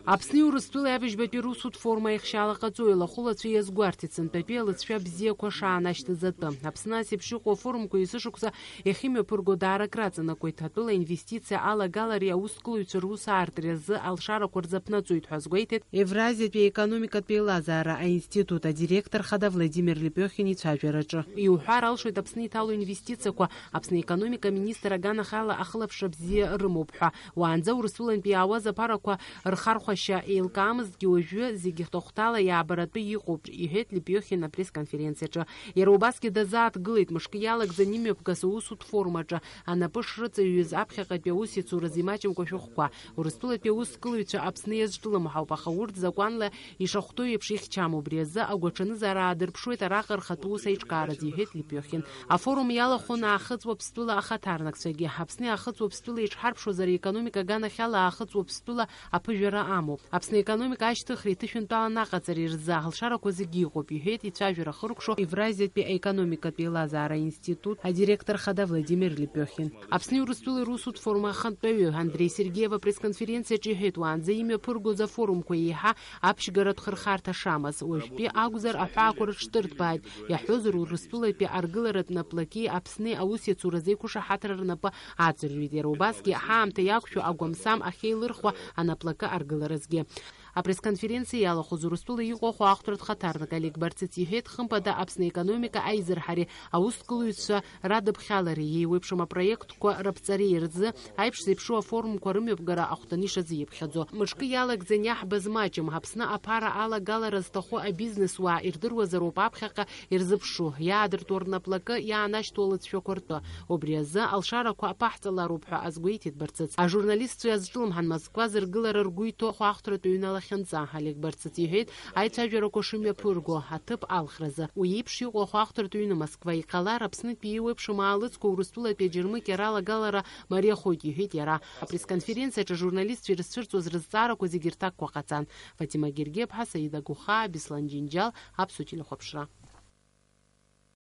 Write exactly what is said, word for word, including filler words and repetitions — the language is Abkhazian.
Аԥсни Урыстәылеи абыжьбатәи русутә форма аихшьаала ҟаҵо, илахәылацәа иазгәарҭеит сынтәатәи алыҵшәа бзиақәа шаанашьҭыз атәы. Аԥсны ас еиԥш иҟоу афорумқәа есышықәса иахьымҩаԥырго даара акраҵанакуеит. Атәыла инвестициа алагалареи аусгылаҩцәа рус аартреи азы алшарақәа рзаԥнаҵоит ҳәа азгәеиҭеит Евразиатәи аекономикатә еилазаара аинститут адиректор хада Владимир Лепиохин ицәажәараҿы. Иуҳәар алшоит Аԥсны иҭало инвестициақәа, Аԥсны аекономика министр аганахьала ахылаԥшра бзиа рымоуп ҳәа. Уаанӡа Урыстәылантәи иаауаз аԥарақәа рхархәашьа еилкаамызҭгьы, уажәы зегьы хҭахәҭала иаабаратәы иҟоуп, иҳәеит Лепиохин апресс-конференциаҿы. Иара убасгьы дазааҭгылеит, мышкы иалагӡаны имҩаԥгаз аусутә формаҿы анапы шрыҵаҩыз аԥхьаҟатәи аусеицуразы имаҷымкәа шәыхәқәа. Урыстәылатәи аусгылаҩцәа Аԥсны иазҿлымҳауп, аха урҭ закәанла ишахәҭоу еиԥш ихьчам, убри азы агәаҽанызаара аадырԥшуеит араҟа рхатә ус аиҿкааразы, иҳәеит Лепиохин. Афорум иалахәын Аахыҵ Уаԥстәыла ахаҭарнакцәагьы. Аԥсни Аахыҵ Уаԥстәыла иҽҳарԥшуазар, аекономика аганахьала Аахыҵ Уаԥстәыла аԥыжәара амоуп. Аԥсны аекономика ашьҭыхреи ҭышәынтәалан аҟаҵареи рзы алшарақәа зегьы иҟоуп, иҳәеит ицәажәара хыркәшо Евразиатәи аекономикатә еилазаара аинститут адиректор хада Владимир Лепиохин. Аԥсни Урыстәылеи русутә форма ахантәаҩы Андреи Сергеев апресс-конференциаҿы иҳәеит, уаанӡа имҩаԥыргоз афорумқәа еиҳа аԥшьгаратә хырхарҭа шамаз. Уажәтәи акәзар, аҳәаақәа рыҽдырҭбааит. Иаҳҳәозар, Урыстәылатәи аргыларатә наплаки Аԥсни аусеицуразы еиқәышаҳаҭра рнапы аӡырҩит. Иара убасгьы, ҳаамҭа иақәшәо агәамсам ахьеилырхуа анаплакы аргыларазгьы. Апресс-конференциа иалахәыз Урыстәыла иҟоу ахәаахәҭратә хаҭарнак Олег Барцыц иҳәеит, хымԥада, Аԥсны аекономика аизырҳареи аусгылаҩцәа радыԥхьалареи еиуеиԥшым апроектқәа раԥҵареи рзы аиԥш зеиԥшу афорумқәа рымҩаԥгара ахәҭаны ишазы иԥхьаӡо. Мышкы иалагӡан иаҳбаз маҷым, Аԥсны аԥара алагалара зҭаху абизнесуаа ирдыруазароуп аԥхьаҟа ирзыԥшу, иаадыртуа рнаплакы иаанашьҭуа лыҵшәақәа ртәы. Убри азы алшарақәа аԥаҳҵалароуп ҳәа азгәеиҭеит Барцыц. Ажурналистцәа иазҿлымҳан Москва зыргылара ргәы иҭоу ахәаахәҭратә ҩны алахьынҵа. Олег Барцыц иҳәеит, аицәажәарақәа шымҩаԥырго аҭыԥ алхразы. Уи еиԥш иҟоу ахәаахәҭратә ҩны Москва иҟалар, Аԥснытәи еиуеиԥшым аалыҵқәа Урыстәылатәи аџьармыкьа ралагалара мариахоит, иҳәеит иара. Апресс-конференциаҿы ажурналистцәа ирызцәырҵуаз рызҵаарақәа зегьы рҭакқәа ҟаҵан. Фатима Гергиаԥҳа, Саида Гухаа, Беслан Џьынџьал, Аԥсуа телехәаԥшра.